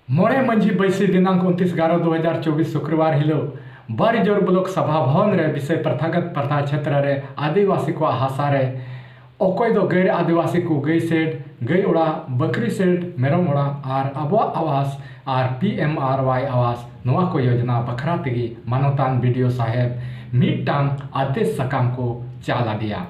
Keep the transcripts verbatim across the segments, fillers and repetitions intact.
ᱢᱚᱬᱮ ᱢᱟᱹᱡᱷᱤ ᱵᱟᱹᱭᱥᱤ ᱫᱤᱱᱟᱝ ᱩᱱᱛᱤᱥ ᱮᱜᱟᱨᱚ ᱫᱩ ᱦᱟᱡᱟᱨ ᱪᱚᱵᱵᱤᱥ ᱥᱩᱠᱨᱵᱟᱨ ᱦᱤᱞᱳᱜ ᱵᱟᱨᱤᱡᱳᱨ ᱵᱞᱚᱠ ᱥᱚᱵᱷᱟ ᱵᱷᱚᱵᱚᱱ ᱨᱮ ᱵᱤᱥᱚᱭ ᱯᱨᱚᱛᱷᱟᱜᱚᱛ ᱯᱨᱚᱛᱷᱟ ᱪᱷᱮᱛᱨᱚ ᱨᱮ ᱟᱹᱫᱤᱵᱟᱹᱥᱤ ᱠᱚᱣᱟᱜ ᱦᱟᱥᱟ ᱨᱮ ᱚᱠᱚᱭ ᱫᱚ ᱜᱟᱹᱭ ᱟᱹᱫᱤᱵᱟᱹᱥᱤ ᱠᱚ ᱜᱟᱹᱭ ᱥᱮᱰ, ᱜᱟᱹᱭ ᱚᱲᱟᱜ, ᱵᱟᱹᱠᱨᱤ ᱥᱮᱰ, ᱢᱮᱨᱚᱢ ᱚᱲᱟᱜ ᱟᱨ ᱟᱵᱚᱣᱟᱜ ᱟᱣᱟᱥ ᱟᱨ ᱯᱤ ᱮᱢ ᱟᱨ ᱣᱟᱭ ᱟᱣᱟᱥ ᱱᱚᱣᱟ ᱠᱚ ᱭᱳᱡᱽᱱᱟ ᱵᱟᱠᱷᱨᱟ ᱛᱮᱜᱮ ᱢᱟᱱᱚᱛᱟᱱ ᱵᱤ ᱰᱤ ᱳ ᱥᱟᱦᱮᱵᱽ ᱢᱤᱫᱴᱟᱝ ᱟᱫᱮᱥ ᱥᱟᱠᱟᱢ ᱠᱚ ᱪᱟᱞ ᱟᱫᱮᱭᱟ᱾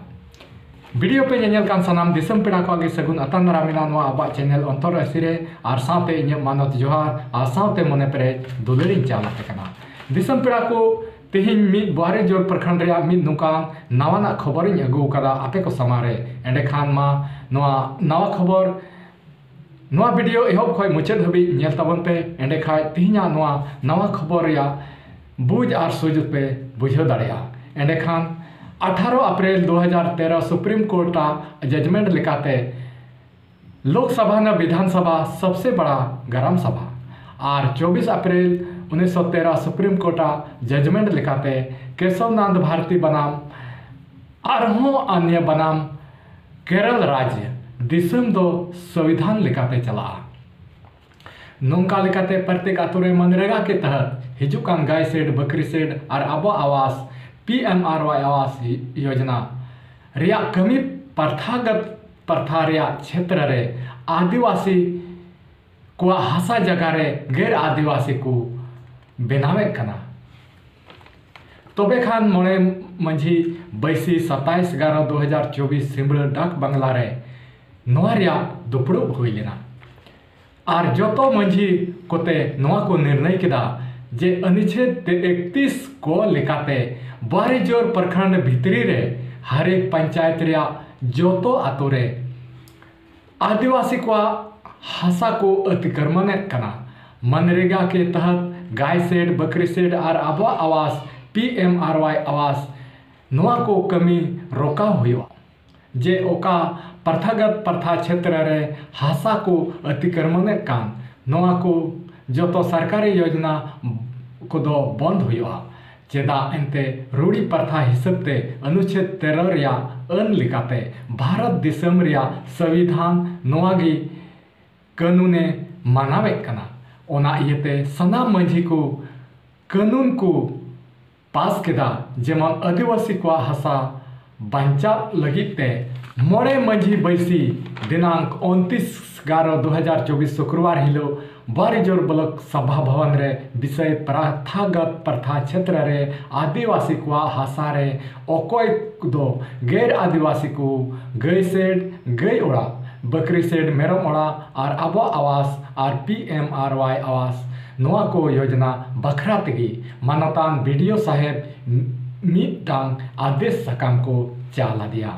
ᱵᱤ ᱰᱤ ᱳ ᱯᱮ ᱧᱮᱧᱮᱞ ᱠᱟᱱ ᱥᱟᱱᱟᱢ ᱫᱤᱥᱚᱢ ᱯᱮᱲᱟ ᱠᱚᱣᱟᱜ ᱜᱮ ᱥᱟᱹᱜᱩᱱ ᱟᱛᱟᱝ ᱫᱟᱨᱟᱢ ᱢᱮᱱᱟᱜᱼᱟ ᱱᱚᱣᱟ ᱟᱵᱚᱣᱟᱜ ᱪᱮᱱᱮᱞ ᱚᱱᱛᱚᱨ ᱨᱟᱹᱥᱤ ᱨᱮ, ᱟᱨ ᱥᱟᱶᱛᱮ ᱤᱧᱟᱹᱜ ᱢᱟᱱᱚᱛ ᱡᱚᱦᱟᱨ ᱟᱨ ᱥᱟᱶᱛᱮ ᱢᱚᱱᱮ ᱯᱮᱨᱮᱡ ᱫᱩᱞᱟᱹᱲᱤᱧ ᱪᱟᱞ ᱟᱯᱮ ᱠᱟᱱᱟ᱾ ᱫᱤᱥᱚᱢ ᱯᱮᱲᱟ ᱠᱚ, ᱛᱮᱦᱮᱧ ᱢᱤᱫ ᱵᱚᱦᱟᱨᱤ ᱡᱳᱨ ᱯᱨᱚᱠᱷᱚᱸᱰ ᱨᱮᱭᱟᱜ ᱢᱤᱫ ᱱᱚᱝᱠᱟᱱ ᱱᱟᱣᱟᱱᱟᱜ ᱠᱷᱚᱵᱚᱨᱤᱧ ᱟᱹᱜᱩ ᱟᱠᱟᱫᱟ ᱟᱯᱮ ᱠᱚ ᱥᱟᱢᱟᱝ ᱨᱮ᱾ ᱮᱸᱰᱮᱠᱷᱟᱱ ᱢᱟ ᱱᱚᱣᱟ ᱱᱟᱣᱟ ᱠᱷᱚᱵᱚᱨ, ᱱᱚᱣᱟ ᱵᱤ ᱰᱤ ᱳ ᱮᱦᱚᱵ ᱠᱷᱚᱱ ᱢᱩᱪᱟᱹᱫ ᱦᱟᱹᱵᱤᱡ ᱧᱮᱞ ᱛᱟᱵᱚᱱ ᱯᱮ᱾ ᱮᱸᱰᱮᱠᱷᱟᱱ ᱛᱮᱦᱮᱧᱟᱜ ᱱᱚᱣᱟ ᱱᱟᱣᱟ ᱠᱷᱚᱵᱚᱨ ᱨᱮᱭᱟᱜ ᱵᱩᱡᱽ ᱟᱨ ᱥᱩᱡᱽ ᱯᱮ ᱵᱩᱡᱷᱟᱹᱣ ᱫᱟᱲᱮᱭᱟᱜᱼᱟ᱾ ᱮᱸᱰᱮᱠᱷᱟᱱ ᱟᱴᱷᱟᱨᱚ ᱮᱯᱨᱤᱞ ᱫᱩ ᱦᱟᱡᱟᱨ ᱛᱮᱨᱚ ᱥᱩᱯᱨᱤᱢ ᱠᱳᱨᱴ ᱟᱜ ᱡᱟᱡᱽᱢᱮᱱᱴ ᱞᱮᱠᱟᱛᱮ ᱞᱳᱠ ᱥᱚᱵᱷᱟ ᱱᱟ ᱵᱤᱫᱷᱟᱱ ᱥᱚᱵᱷᱟ ᱥᱚᱵᱥᱮ ᱵᱟᱲᱟ ᱜᱨᱟᱢ ᱥᱚᱵᱷᱟ ᱟᱨ ᱪᱚᱵᱵᱤᱥ ᱮᱯᱨᱤᱞ ᱩᱱᱤᱥᱥᱚ ᱛᱮᱨᱚ ᱥᱩᱯᱨᱤᱢ ᱠᱳᱨᱴ ᱟᱜ ᱡᱟᱡᱽᱢᱮᱱᱴ ᱞᱮᱠᱟᱛᱮ ᱠᱮᱥᱚᱵ ᱱᱟᱛᱷ ᱵᱷᱟᱨᱚᱛᱤ ᱵᱟᱱᱟᱢ ᱟᱨᱦᱚᱸ ᱟᱱᱭᱟ ᱵᱟᱱᱟᱢ ᱠᱮᱨᱚᱞ ᱨᱟᱡᱽ ᱫᱤᱥᱚᱢ ᱫᱚ ᱥᱚᱝᱵᱤᱫᱷᱟᱱ ᱞᱮᱠᱟᱛᱮ ᱪᱟᱞᱟᱜᱼᱟ᱾ ᱱᱚᱝᱠᱟ ᱞᱮᱠᱟᱛᱮ ᱯᱨᱚᱛᱮᱠ ᱟᱛᱳ ᱨᱮ ᱢᱟᱱᱨᱮᱜᱟ ᱠᱮ ᱛᱟᱦᱟᱛ ᱦᱤᱡᱩᱜ ᱠᱟᱱ ᱜᱟᱹᱭ ᱥᱮᱰ, ᱵᱟᱹᱠᱨᱤ ᱥᱮᱰ ᱟᱨ ᱟᱵᱚ ᱟᱣᱟᱥ, ᱯᱤ ᱮᱢ ᱟᱨ ᱣᱟᱭ ᱟᱣᱟᱥ ᱭᱳᱡᱽᱱᱟ ᱨᱮᱭᱟᱜ ᱠᱟᱹᱢᱤ ᱯᱨᱚᱛᱷᱟᱜᱚᱛ ᱯᱨᱚᱛᱷᱟ ᱨᱮᱭᱟᱜ ᱪᱷᱮᱛᱨᱚ ᱨᱮ ᱟᱹᱫᱤᱵᱟᱹᱥᱤ ᱠᱚᱣᱟᱜ ᱦᱟᱥᱟ ᱡᱟᱭᱜᱟ ᱨᱮ ᱜᱮᱨ ᱟᱹᱫᱤᱵᱟᱹᱥᱤ ᱠᱚ ᱵᱮᱱᱟᱣᱮᱫ ᱠᱟᱱᱟ᱾ ᱛᱚᱵᱮ ᱠᱷᱟᱱ ᱢᱚᱬᱮ ᱢᱟᱹᱡᱷᱤ ᱵᱟᱹᱭᱥᱤ ᱥᱟᱛᱟᱭᱤᱥ ᱮᱜᱟᱨᱚ ᱫᱩ ᱦᱟᱡᱟᱨ ᱪᱚᱵᱵᱤᱥ ᱥᱤᱢᱲᱟᱹ ᱰᱟᱠ ᱵᱟᱝᱞᱟ ᱨᱮ ᱱᱚᱣᱟ ᱨᱮᱭᱟᱜ ᱫᱩᱯᱲᱩᱵ ᱦᱩᱭ ᱞᱮᱱᱟ᱾ ᱟᱨ ᱡᱚᱛᱚ ᱢᱟᱹᱡᱷᱤ ᱠᱚᱛᱮ ᱱᱚᱣᱟ ᱠᱚ ᱱᱤᱨᱱᱟᱹᱭ ᱠᱮᱫᱟ ᱡᱮ ᱚᱱᱩᱪᱷᱮᱫ ᱮᱠᱛᱤᱥ ᱠᱚ ᱞᱮᱠᱟᱛᱮ ᱵᱟᱨᱤᱡᱳᱨ ᱯᱨᱚᱠᱷᱚᱸᱰ ᱵᱷᱤᱛᱨᱤ ᱨᱮ ᱦᱟᱨᱮᱠ ᱯᱚᱧᱪᱟᱭᱮᱛ ᱨᱮᱭᱟᱜ ᱡᱚᱛᱚ ᱟᱛᱳ ᱨᱮ ᱟᱹᱫᱤᱵᱟᱹᱥᱤ ᱠᱚᱣᱟᱜ ᱦᱟᱥᱟ ᱠᱚ ᱚᱛᱤᱠᱨᱚᱢᱚᱱᱮᱫ ᱠᱟᱱᱟ᱾ ᱢᱟᱱᱨᱮᱜᱟ ᱠᱮ ᱛᱟᱦᱟᱛ ᱜᱟᱹᱭ ᱥᱮᱰ, ᱵᱟᱹᱠᱨᱤ ᱥᱮᱰ ᱟᱨ ᱟᱵᱚᱣᱟᱜ ᱟᱣᱟᱥ, ᱯᱤ ᱮᱢ ᱟᱨ ᱣᱟᱭ ᱟᱣᱟᱥ, ᱱᱚᱣᱟ ᱠᱚ ᱠᱟᱹᱢᱤ ᱨᱚᱠᱟᱣ ᱦᱩᱭᱩᱜᱼᱟ᱾ ᱡᱮ ᱚᱠᱟ ᱯᱨᱚᱛᱷᱟᱜᱚᱛ ᱯᱨᱚᱛᱷᱟ ᱪᱷᱮᱛᱨᱚ ᱨᱮ ᱦᱟᱥᱟ ᱠᱚ ᱚᱛᱤᱠᱨᱚᱢᱚᱱᱮᱫ ᱠᱟᱱ, ᱱᱚᱣᱟ ᱠᱚ ᱡᱚᱛᱚ ᱥᱚᱨᱠᱟᱨᱤ ᱭᱳᱡᱽᱱᱟ ᱠᱚᱫᱚ ᱵᱚᱱᱫ ᱦᱩᱭᱩᱜᱼᱟ᱾ ᱪᱮᱫᱟᱜ ᱮᱱᱛᱮ ᱨᱩᱲᱤ ᱯᱨᱚᱛᱷᱟ ᱦᱤᱥᱟᱹᱵ ᱛᱮ ᱚᱱᱩᱪᱷᱮᱫ ᱛᱮᱨᱚ ᱨᱮᱭᱟᱜ ᱟᱹᱱ ᱞᱮᱠᱟᱛᱮ ᱵᱷᱟᱨᱚᱛ ᱫᱤᱥᱚᱢ ᱨᱮᱭᱟᱜ ᱥᱚᱝᱵᱤᱫᱷᱟᱱ ᱱᱚᱣᱟ ᱜᱮ ᱠᱟᱹᱱᱩᱱᱮ ᱢᱟᱱᱟᱣᱮᱫ ᱠᱟᱱᱟ᱾ ᱚᱱᱟ ᱤᱭᱟᱹᱛᱮ ᱥᱟᱱᱟᱢ ᱢᱟᱹᱡᱷᱤ ᱠᱚ ᱠᱟᱹᱱᱩᱱ ᱠᱚ ᱯᱟᱥ ᱠᱮᱫᱟ, ᱡᱮᱢᱚᱱ ᱟᱹᱫᱤᱵᱟᱹᱥᱤ ᱠᱚᱣᱟᱜ ᱦᱟᱥᱟ ᱵᱟᱧᱪᱟᱣ ᱞᱟᱹᱜᱤᱫ ᱛᱮ᱾ ᱢᱚᱬᱮ ᱢᱟᱹᱡᱷᱤ ᱵᱟᱹᱭᱥᱤ ᱫᱤᱱᱟᱝᱠ ᱩᱱᱛᱤᱥ ᱮᱜᱟᱨᱚ ᱫᱩ ᱦᱟᱡᱟᱨ ᱪᱚᱵᱵᱤᱥ ᱥᱩᱠᱨᱵᱟᱨ ᱦᱤᱞᱳᱜ ᱵᱟᱨᱤᱡᱳᱨ ᱵᱞᱚᱠ ᱥᱚᱵᱷᱟ ᱵᱷᱚᱵᱚᱱ ᱨᱮ ᱵᱤᱥᱚᱭ ᱯᱨᱚᱛᱷᱟᱜᱚᱛ ᱯᱨᱚᱛᱷᱟ ᱪᱷᱮᱛᱨᱚ ᱨᱮ ᱟᱹᱫᱤᱵᱟᱹᱥᱤ ᱠᱚᱣᱟᱜ ᱦᱟᱥᱟ ᱨᱮ ᱚᱠᱚᱭ ᱫᱚ ᱜᱮᱨ ᱟᱹᱫᱤᱵᱟᱹᱥᱤ ᱠᱚ ᱜᱟᱹᱭ ᱥᱮᱰ, ᱜᱟᱹᱭ ᱚᱲᱟᱜ, ᱵᱟᱹᱠᱨᱤ ᱥᱮᱰ, ᱢᱮᱨᱚᱢ ᱚᱲᱟᱜ ᱟᱨ ᱟᱵᱚᱣᱟᱜ ᱟᱣᱟᱥ ᱟᱨ ᱯᱤ ᱮᱢ ᱟᱨ ᱣᱟᱭ ᱟᱣᱟᱥ, ᱱᱚᱣᱟ ᱠᱚ ᱭᱳᱡᱽᱱᱟ ᱵᱟᱠᱷᱨᱟ ᱛᱮᱜᱮ ᱢᱟᱱᱚᱛᱟᱱ ᱵᱤ ᱰᱤ ᱳ ᱥᱟᱦᱮᱵᱽ ᱢᱤᱫᱴᱟᱝ ᱟᱫᱮᱥ ᱥᱟᱠᱟᱢ ᱠᱚ ᱪᱟᱞ ᱟᱫᱮᱭᱟ᱾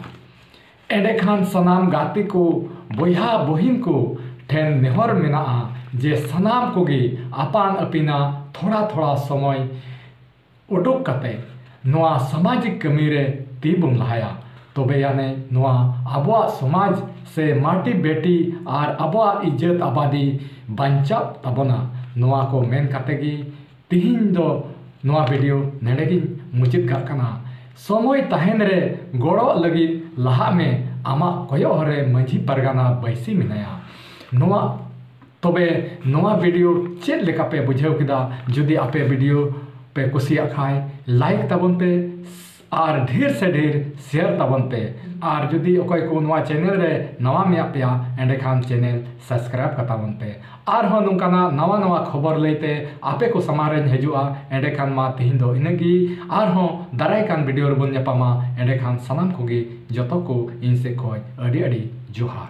ᱮᱸᱰᱮᱠᱷᱟᱱ ᱥᱟᱱᱟᱢ ᱜᱟᱛᱮ ᱠᱚ, ᱵᱚᱭᱦᱟ ᱵᱚᱦᱤᱱ ᱠᱚ ᱴᱷᱮᱱ ᱱᱮᱦᱚᱨ ᱢᱮᱱᱟᱜᱼᱟ ᱡᱮ ᱥᱟᱱᱟᱢ ᱠᱚᱜᱮ ᱟᱯᱟᱱ ᱟᱹᱯᱤᱱᱟᱜ ᱛᱷᱚᱲᱟ ᱛᱷᱚᱲᱟ ᱥᱚᱢᱚᱭ ᱩᱰᱩᱠ ᱠᱟᱛᱮ ᱱᱚᱣᱟ ᱥᱟᱢᱟᱡᱤᱠ ᱠᱟᱹᱢᱤ ᱨᱮ ᱛᱤ ᱵᱚᱱ ᱞᱟᱦᱟᱭᱟ᱾ ᱛᱚᱵᱮ ᱟᱹᱱᱤᱡ ᱱᱚᱣᱟ ᱟᱵᱚᱣᱟᱜ ᱥᱚᱢᱟᱡᱽ ᱥᱮ ᱢᱟᱹᱴᱤ ᱵᱮᱴᱤ ᱟᱨ ᱟᱵᱚᱣᱟᱜ ᱤᱡᱽᱡᱚᱛ ᱟᱵᱟᱫᱤ ᱵᱟᱧᱪᱟᱜ ᱛᱟᱵᱚᱱᱟ᱾ ᱱᱚᱣᱟ ᱠᱚ ᱢᱮᱱ ᱠᱟᱛᱮ ᱜᱮ ᱛᱤᱦᱤᱧ ᱫᱚ ᱱᱚᱣᱟ ᱵᱷᱤᱰᱤᱭᱳ ᱱᱚᱰᱮ ᱜᱤᱧ ᱢᱩᱪᱟᱹᱫ ᱠᱟᱜ ᱠᱟᱱᱟ᱾ ᱥᱚᱢᱚᱭ ᱛᱟᱦᱮᱱ ᱨᱮ ᱜᱚᱲᱚᱜ ᱞᱟᱹᱜᱤᱫ ᱞᱟᱦᱟᱜ ᱢᱮ, ᱟᱢᱟᱜ ᱠᱚᱭᱚᱜ ᱦᱚᱨ ᱨᱮ ᱢᱟᱹᱡᱷᱤ ᱯᱟᱨᱜᱟᱱᱟ ᱵᱟᱹᱭᱥᱤ ᱢᱮᱱᱟᱭᱟ᱾ ᱱᱚᱣᱟ, ᱛᱚᱵᱮ ᱱᱚᱣᱟ ᱵᱷᱤᱰᱤᱭᱳ ᱪᱮᱫ ᱞᱮᱠᱟ ᱯᱮ ᱵᱩᱡᱷᱟᱹᱣ ᱠᱮᱫᱟ? ᱡᱩᱫᱤ ᱟᱯᱮ ᱵᱷᱤᱰᱤᱭᱳ ᱯᱮ ᱠᱩᱥᱤᱭᱟᱜ ᱠᱷᱟᱱ ᱞᱟᱭᱤᱠ ᱛᱟᱵᱚᱱ ᱯᱮ ᱟᱨ ᱰᱷᱮᱨ ᱥᱮ ᱰᱷᱮᱨ ᱥᱮᱭᱟᱨ ᱛᱟᱵᱚᱱ ᱯᱮ᱾ ᱟᱨ ᱡᱩᱫᱤ ᱚᱠᱚᱭ ᱠᱚ ᱱᱚᱣᱟ ᱪᱮᱱᱮᱞ ᱨᱮ ᱱᱟᱣᱟ ᱢᱮᱱᱟᱜ ᱯᱮᱭᱟ, ᱮᱸᱰᱮᱠᱷᱟᱱ ᱪᱮᱱᱮᱞ ᱥᱟᱵᱥᱠᱨᱟᱭᱤᱵ ᱠᱟᱛᱟ ᱵᱚᱱ ᱯᱮ᱾ ᱟᱨᱦᱚᱸ ᱱᱚᱝᱠᱟᱱᱟᱜ ᱱᱟᱣᱟ ᱱᱟᱣᱟ ᱠᱷᱚᱵᱚᱨ ᱞᱟᱹᱭᱛᱮ ᱟᱯᱮ ᱠᱚ ᱥᱟᱢᱟᱝ ᱨᱮᱧ ᱦᱤᱡᱩᱜᱼᱟ᱾ ᱮᱸᱰᱮᱠᱷᱟᱱ ᱢᱟ ᱛᱤᱦᱤᱧ ᱫᱚ ᱤᱱᱟᱹᱜ ᱜᱮ᱾ ᱟᱨᱦᱚᱸ ᱫᱟᱨᱟᱭ ᱠᱟᱱ ᱵᱷᱤᱰᱤᱭᱳ ᱨᱮᱵᱚᱱ ᱧᱟᱯᱟᱢᱟ᱾ ᱮᱸᱰᱮᱠᱷᱟᱱ ᱥᱟᱱᱟᱢ ᱠᱚᱜᱮ ᱡᱚᱛᱚ ᱠᱚ ᱤᱧ ᱥᱮᱫ ᱠᱷᱚᱱ ᱟᱹᱰᱤ ᱟᱹᱰᱤ ᱡᱚᱦᱟᱨ᱾